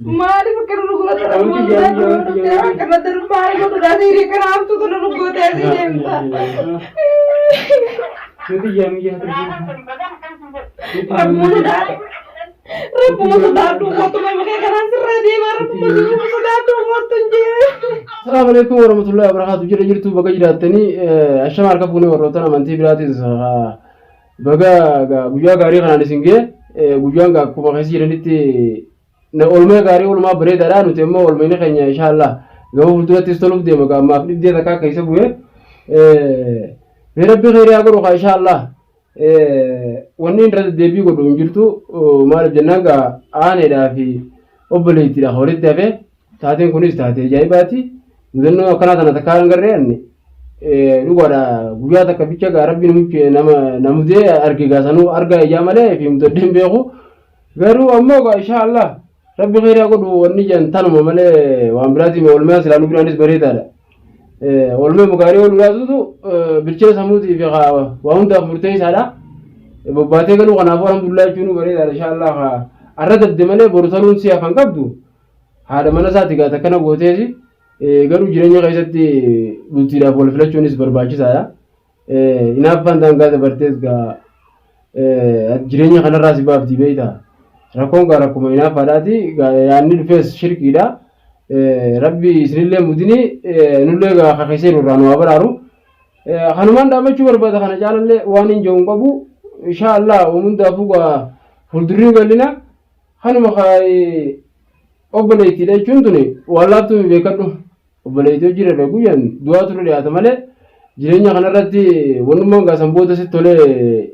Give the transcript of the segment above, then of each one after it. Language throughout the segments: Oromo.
Maaliif akkana nu goota? Rabbuma sodaadhu yoo dhuftee akka irratti nu maal godhudha? Siirii kana hamtuutu nu gootee asii deemta. Rabbuma sodaadhu. Rabbuma sodaadhu kootu nama kee kanaan sirraa deemaa rabbuma sodaadhu kootu hin jee. Assalamu alaikum warahmatullahi wabarakatuh. Jira jirtu baga jiraattanii ashama harka fuunee warroottan amantii biraatis baga guyyaa gaarii kanaan isin ga'e guyyaan akkuma keessa jiranitti oolmaa gaarii oolmaa bareedaadha nuti immoo oolmayni keenya inshaallah gama fuuldurattis toluuf deema gaammaaf dhibdee takkaa keessa bu'e mee rabbi kheyrii haa godhu kaa inshaallah wanni irra deddeebii godhu hin jirtu maaliif jennaan gaa aaneedhaa fi obboleettiidha walitti hafe Taateen kunis taatee ajaa'ibaati. Mudannoo akkanaa tana takkaa hin garree anni. Dhugaadha guyyaa takka bicha gaa rabbi namichi nama namudee arge gaa sanuu argaa ijaa malee fi mudadhee hin beeku. Garuu ammoo gaa inshaa Allah rabbi kheyraa godhu wanni jedhan tanuma malee waan biraatiin oolmaa silaa nu biraanis bareedaadha. Oolmaa gaarii ooluudhaatutu bilchina sammuutii fi waa hundaaf murteessaadha. Bobbaatee galuu kanaafuu alhamdulillah jechuun bareedaadha inshaa Allah. Arra dabde malee boru taluun si hafan qabdu. Haadha mana isaati gaa takkana gooteesi garuu jireenya keessatti bultiidhaaf wal filachuunis barbaachisaadha. Hinaaffaan daangaa dabartees gaa jireenya kanarraa si baafti beekta. Rakkoon gaa rakkuma hinaaffaadhaati yaadni dhufees shirkiidha. Rabbi isinillee mudini nullee gaa kakeessee nurraa nu haa baraaru. Kanumaan dhaammachuu barbaada kana caalallee waan hin jiru hin qabu. Inshaa Allah hundaafuu gaa fuuldurri bal'ina. Kanuma obboleettiidha jechuun tuni waan laaftuu mi beekadhu. Obboleettii hojii irra guyyaan du'aatu irra dhiyaata malee jireenya kanarratti wannummaan gaasan booda sitti tolee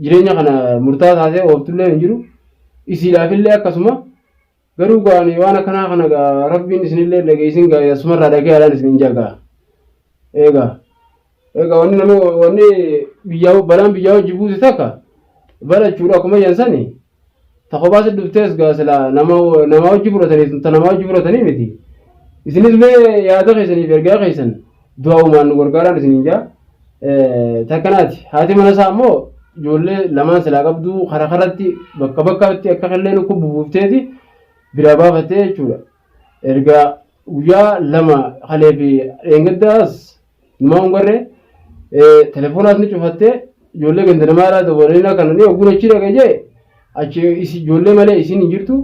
jireenya kana murtaa taatee ooftullee hin jiru. Isiidhaafillee akkasuma garuu gaani waan akkanaa kana gaa rabbiin isinillee dhageessin gaa asumarraa dhagayaadhaan isin hin jagaa. Eegaa. Egaa wanni nama wanni biyyaa balaan biyyaa hojii buuse takka balachuudha akkuma jedhan sani ta kophaa si dhuftees gaa silaa nama nama hojii fudhatanii ta nama hojii fudhatanii miti. Isinis mee yaada keessanii fi ergaa keessan du'a uumaan nu gargaaraan isiniin jaa. Takkanaati haati mana isaa immoo ijoollee lamaan silaa qabduu kara karatti bakka bakkatti akka killee lukkuu bubuufteeti biraa baafattee jechuudha. Erga guyyaa lama kalee fi dheengaddaas Numaa hin garree telefonaas ni cufattee ijoollee ganda namaa irraa dabalanii kana ni ogguun achi dhaqe jee achi ijoollee malee isiin hin jirtu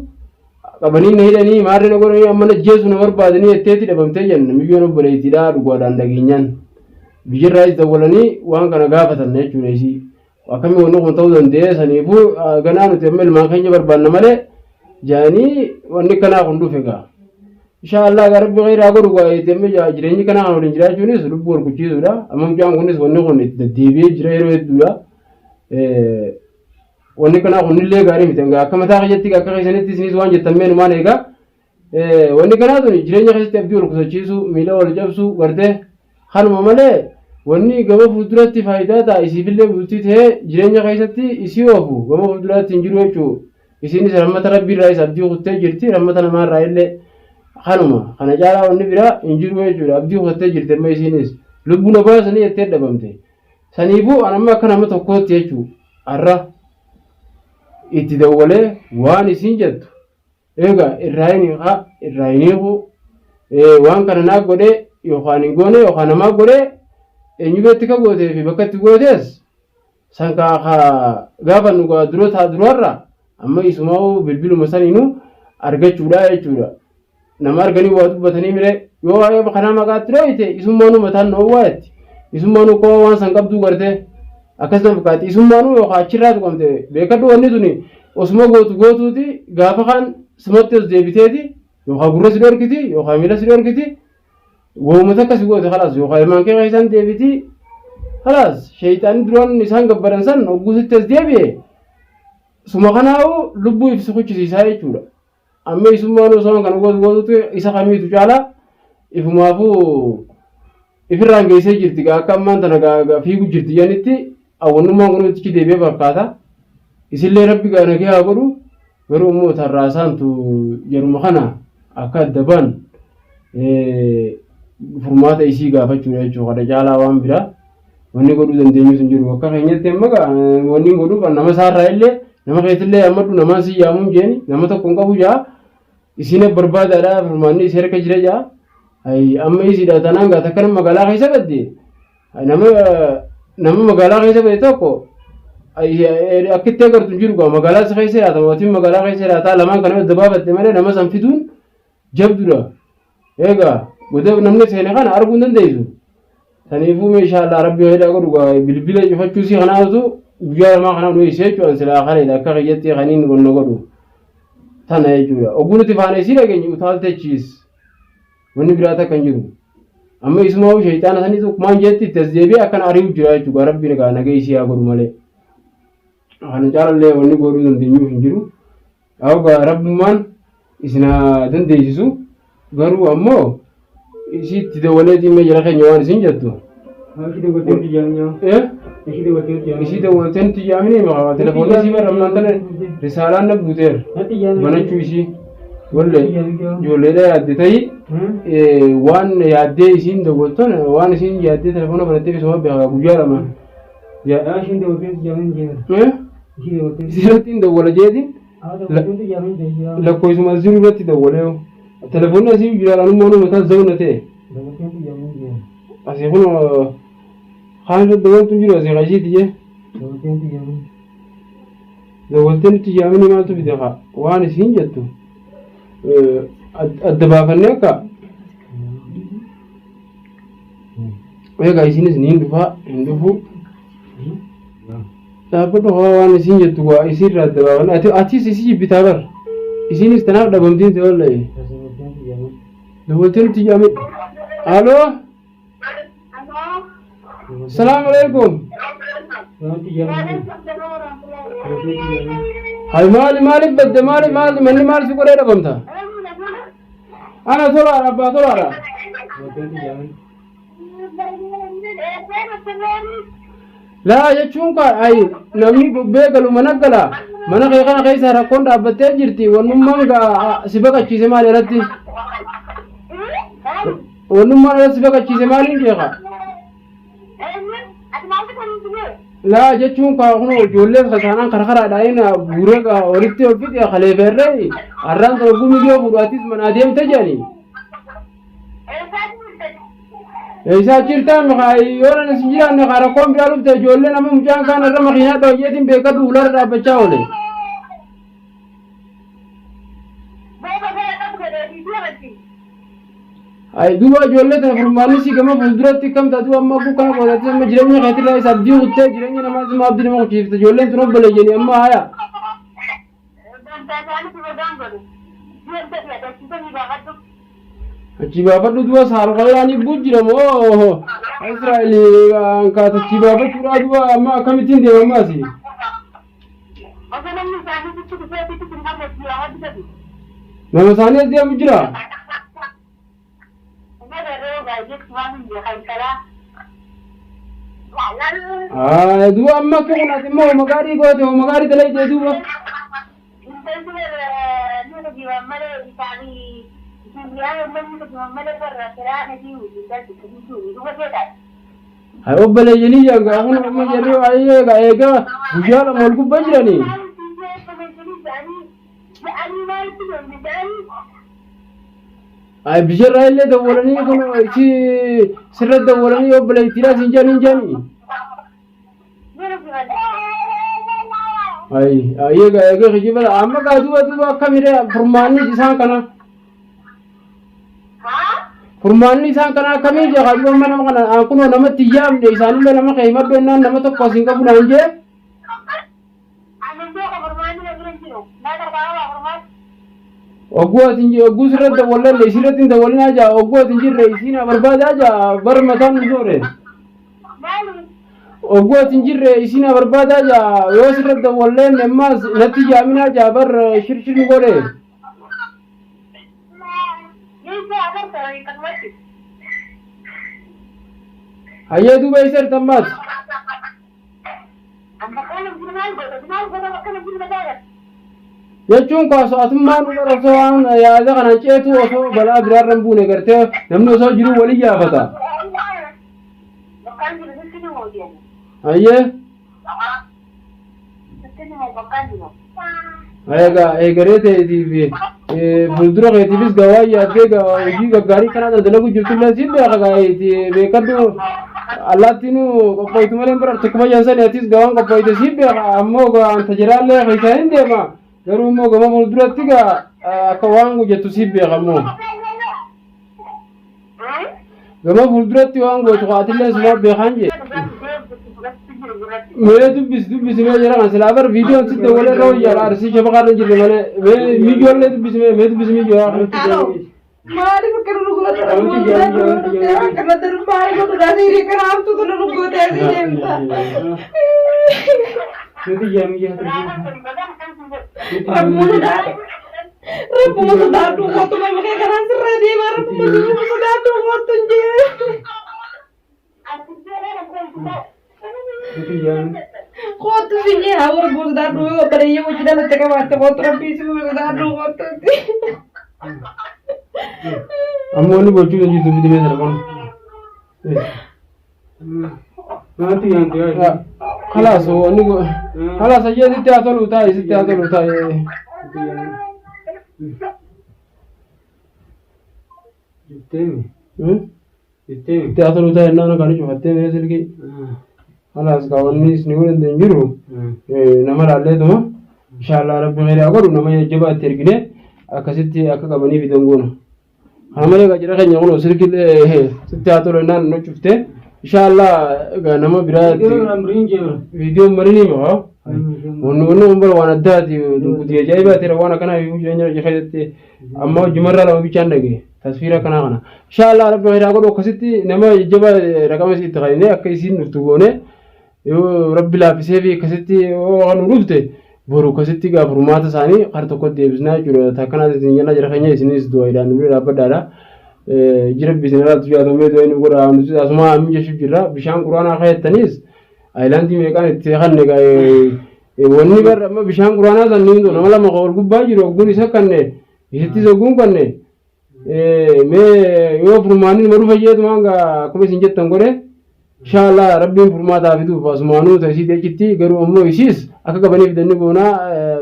qabanii na hidhanii maarree na godhanii amma na jeesu na barbaadanii jetteeti dhabamtee jenna miyyoon obboleettiidhaa dhugaadhaan dhageenyaan biyyarraayis dawwalanii waan kana gaafatan jechuudha isii akkamii wanni kun ta'uu danda'ee saniifuu ganaa nuti amma ilmaan keenya barbaanna malee jaanii wanni kanaa kun dhufe gaa. Inshaa Allah gaa rabbi kheyraa godhu gaa itti amma jireenyi kanaa kan waliin jiraachuunis lubbuu wal kuchiisuudha. Amma mucaan kunis wanni kun itti deddeebi'ee jira yeroo hedduudha. Wanni kanaa kunillee gaarii miti. Akka mataa kiyyatti akka keessanitti isinis waan jettan meenumaan eegaa. Wanni kanaa tuni jireenya keessatti abdii wal kutachiisuu, miila wal cabsuu gartee kanuma malee wanni gama fuulduratti faayidaa ta'a isiifillee bultii ta'ee jireenya keessatti isii oofu gama fuulduraatti hin jiru jechuudha. Isiinis rahmata rabbii irraa isa abdii kuttee jirti rahmata namaa irraa illee kanuma kana caalaa wanni biraa hin jiru jechuudha abdii kutattee jirti amma isiinis lubbuu na baasanii jettee dhabamte. Saniifuu an amma akka nama tokkootti jechuudha har'a itti dawwalee waan isiin jettu Egaa irraa hin hiikaa, irraa hin hiikuu, waan kana naa godhee yookaan hin goone yookaan namaa godhee eenyu beetti ka gootee fi bakka itti gootees san kaa kaa gaafa nu gaa dura taa duraarra amma isumaa bilbiluma saniinuu argachuudha jechuudha. Nama arganii waa dubbatanii mire yoo waa'ee kanaa maqaatti dhooyte isummaanuu mataan nu owwaayetti isummaanuu koo waan san qabduu gartee akkas nama fakkaatti isummaanuu yookaan achirraa tuqamte beekadhu wanni tuni osuma gootu gootuuti gaafa kaan sumatti os deebiteeti yookaan gurra si dhorkiti yookaan miila si dhorkiti wooma takka si goote kalaas yookaan ilmaan kee keessaan deebiti kalaas sheeyxaanni duraan isaan gabbaran san hogguu sitti as deebi'e suma kanaa'u lubbuu ibsi kuchisiisaa jechuudha. Amma isummaan osoo kan gootu gootutu isa kamiitu caalaa ifumaafuu ifirraan geessee jirti gaa akka ammaan tana gaa fiigu jirti jedhanitti hawwannummaan kun itti deebi'ee fakkaata. Isillee rabbi gaa nagee haa godhu garuu immoo tarraasaantu yeruma kana akka adda ba'an furmaata isii gaafachuudha jechuudha. Kana caalaa waan biraa wanni godhuu dandeenyus hin jiru. Akka keenyatti amma gaa wanni hin godhuuf nama isaarraa illee nama keetillee ammadhu namaan si yaamuun jeeni nama tokko hin qabu jaa. Isiin barbaadaadha furmaanni isii harka jira jaa. Amma isiidha tanaan gaa takka nama magaalaa keessa badde nama nama magaalaa keessa bade tokko akka itti agartu hin jiru gaa magaalaa isa keessa jiraata mootiin magaalaa keessa jiraataa lamaan kana adda baafatte malee nama san fiduun jabdudha. Egaa goda namni seene kana arguu hin dandeessu. Saniifuu meeshaa Allah rabbi fedhaa godhu gaa bilbila cufachuu si kanaatu guyyaa lamaa kana nu eessee jechuudha silaa kaleedha akka kiyyatti kaniin gonna godhu tana jechuudha. Oguu nuti faana isii dhageenye utaaltechiis wanni biraa takka hin jiru. Amma isumaa shayxaana sanitu maan jeetti itti as deebi'ee akkana ari'u jira jechuudha rabbiin egaa nagaa isii haa godhu malee. Kana caalallee wanni godhuu dandeenyuuf hin jiru. Egaa rabbummaan isin haa dandeessisu garuu ammoo isiitti dawwaleetiin mee jara keenya waan isin jettu. Ishii dawwaltee nuti jaamnyaa. Eh? Ishii dawwaltee nuti jaamnyaa. Isii dawwaltee nuti jaamnee maqaa telefoonii isii barra ammaan tana risaalaan na buuteera. Natti jaamnyaa. Banachuu isii. Wallee ijoolleedha yaadde ta'i waan yaaddee isiin dawwaltoon waan isiin yaaddee telefoona banattee isuma beekaa guyyaa lama. Yaa ishiin dawwaltee nuti jaamnyaa jeera. Eh? Ishii dawwaltee. Isii irratti hin dawwala jeetiin lakkoofsuma as jiru irratti dawwalee telefoonni asii jira anummaa nu mataa zawna ta'e asii kun kaan irratti dawwaltu jiru asii qashiiti jee dawwaltee nutti yaamini maaltu fide kaa waan isiin jettu adda baafannee akka egaa isiinis ni hin dhufaa hin dhufu Dhaabbadhu haa waan isiin jettu waa isiirraa adda baafanne ati atis isii jibbitaa bar isiinis tanaaf dhabamtiin si wallahi dawwaltee nutti jaame aloo salaamu alaikum hay maali maaliif badde maali maali manni maal si godhee dhabamta ana tolaadha abbaa tolaadha Laa jechuun kaa ayi namni bubbee galu mana gala mana kee kana keessa rakkoon dhaabbattee jirti wannummaan gaa si baqachiise maal irratti wannummaan irratti si baqachiise maaliin jeeqa laa jechuun kaa kun ijoollee kasaanaan karkaraadhaa inni guuree gaa walitti ol fixe kaleefeerree har'aan sana gumii yoo fuudhu atis manaa deemte jedhanii. Eessaa jirtaa mikaa yoo nan isin jiraanne kaa rakkoon biraa dhufte ijoollee nama mucaan kaan irra makiinaa dhooyyeetiin beekadhu ularra dhaabbachaa oole. Ay duuba ijoollee tana furmaanni si gama fuulduratti kam taatu amma akkuu kana qoodatti amma jireenya keetirraa isa abdii kuttee jireenya namaa sima abdii nama kuchiifte ijoolleen tun obboleeyyanii amma haya. Dantaa isaaniif nagaan godhu. Deemta agarsiisanii baafadhu. Achi baafadhu du'a saaruqalaan ibbuu jira moo Israa'el kaata achi baafachuudhaa du'a amma akkamittiin deema ammaas? Osoo namni isaanii sitti dhufee sitti sin gammachiisu yaa hojjetatu. Nama isaanii as deemu jira? Duuba amma akka kun ati immoo homa gaarii goote homa gaarii dalaydee duuba. Hay obboleeyyanii janga kun amma jarri waa'ee egaa eegaa guyyaa lama wal gubbaa jiranii. Ay biyyarraa illee dawwalanii kun si sirra dawwalanii obboleettiidhaa siin jedhanii jedhanii. Ay ay egaa egaa kijiba amma gaa duuba duuba akkamiree furmaanni isaan kana. Furmaanni isaan kana akkamii jee kaa duuba amma nama kana aan kunoo namatti hin yaamne isaanillee nama kee himadhu jennaan nama tokko asiin qabu naan jee. Ani hin beeku furmaanni na bira hin jiru. Naa gargaara furmaanni. Ogguu ati hin ogguu sirra dawwallee isirratti hin dawwalinaa jaa ogguu ati hin jirre isiin haa barbaadaa jaa bar mataan nu soore. Maali? Ogguu ati hin jirre isiin haa barbaadaa jaa yoo sirra dawwalleen ammaas natti jaaminaa jaa bar shirshir nu godhe. Ni agarta akkasumatti. Hayyee duuba eessa jirta ammaas? Jechuun koo osoo atummaan dhugar osoo waan yaada kana ceetu osoo balaa biraarra hin buune gartee namni osoo jiruu walii yaafata. Hayyee. Egaa eegaree ta'eetiif fuuldura keetiifis gaa waan yaaddee gaa hojii gaggaarii kanaa dalagu jirtullee siin beeka gaa itti beekadhu allaattiin qophooytu malee hin barartu akkuma jaansani atis gaa waan qophooyte siin beeka ammoo gaa anta jiraallee keessaa hin deema garuu immoo gama fuulduratti gaa akka waan jettu siin beeka ammoo. Gama fuulduratti waan gootu atillee sumaa beekaan jee. Mee dubbisi dubbisi mee jara kan silaa bar viidiyoon sitti wal irra wayyaadha arsii shafaqaa irra jirre malee mee miijoollee dubbisi mee mee dubbisi miijoo haa. Alo. Maaliif akka nu godhata? Akka nu maal godhudha? Sirii kana hamtuu kana nu gootee asii deemta. Nuti jaamii jaatu. Rabbuma sodaadhu. Rabbuma sodaadhu kottu nama kee kanaan sirraa deemaa rabbuma sodaadhu kottu hin jee. Nuti jaamii. Kottu si jee haa rabbuma sodaadhu yoo obboleeyyan hojii dhalatte qabaatte kottu rabbii si sodaadhu kottu. Amma wanni gochuu hin jirtu fidimee telefoon. Maaltu yaamte yaa? Kalaas wanni kalaas ayyee sitti haa tolu taa'e sitti haa tolu taa'e. Jetteemi. Jetteemi. Sitti haa tolu taa'e naan kan cufattee mee silkii. Kalaas kaa wanni isin godhan hin jiru nama laalleetuma inshaallah rabbi khayrii haa godhu nama jajjabaa itti ergine akkasitti akka qabanii fidan goona. Kana malee egaa jara keenya kun silkii sitti haa tolu naan nu cufte inshaallah egaa nama biraa itti viidiyoon marinii moo wanni wanni kun bara waan addaati gudii ajaa'ibaati waan akkanaa jireenya hojii keessatti amma hojimarraa lama bichaan dhage tasfiira akkanaa kana inshaallah rabbi khayraa godhu akkasitti nama jajjabaa raqama isii itti kennee akka isiin dhuftu goone yoo rabbi laaffisee fi akkasitti yoo kan nu dhufte boru akkasitti gaa furmaata isaanii kar tokkotti deebisnaa jechuudha. Takkanaas isin jenna jara keenya isinis du'aayidhaan nu bira dhaabbadhaadha. Jira isin irraa jaatamee du'aa nu godha nuti asuma amin jechuuf jirra bishaan quraanaa kayattanis aayilaandii meeqaan itti kanne gaa wanni bar amma bishaan quraanaa san ni nama lama ol gubbaa jiru ogguun isa kanne isittis ogguun kanne Mee yoo furmaanni numa dhufa jeetumaan gaa akkuma isin jettan godhe inshaallah rabbiin furmaataa fiduuf asumaanuu ta'e isiitii achitti garuu ammoo isiis akka qabanii fidanni goonaa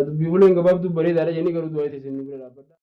dubbii fuleen gabaabduu bareedaadha jennii garuu du'aa isin bira dhaabbadha.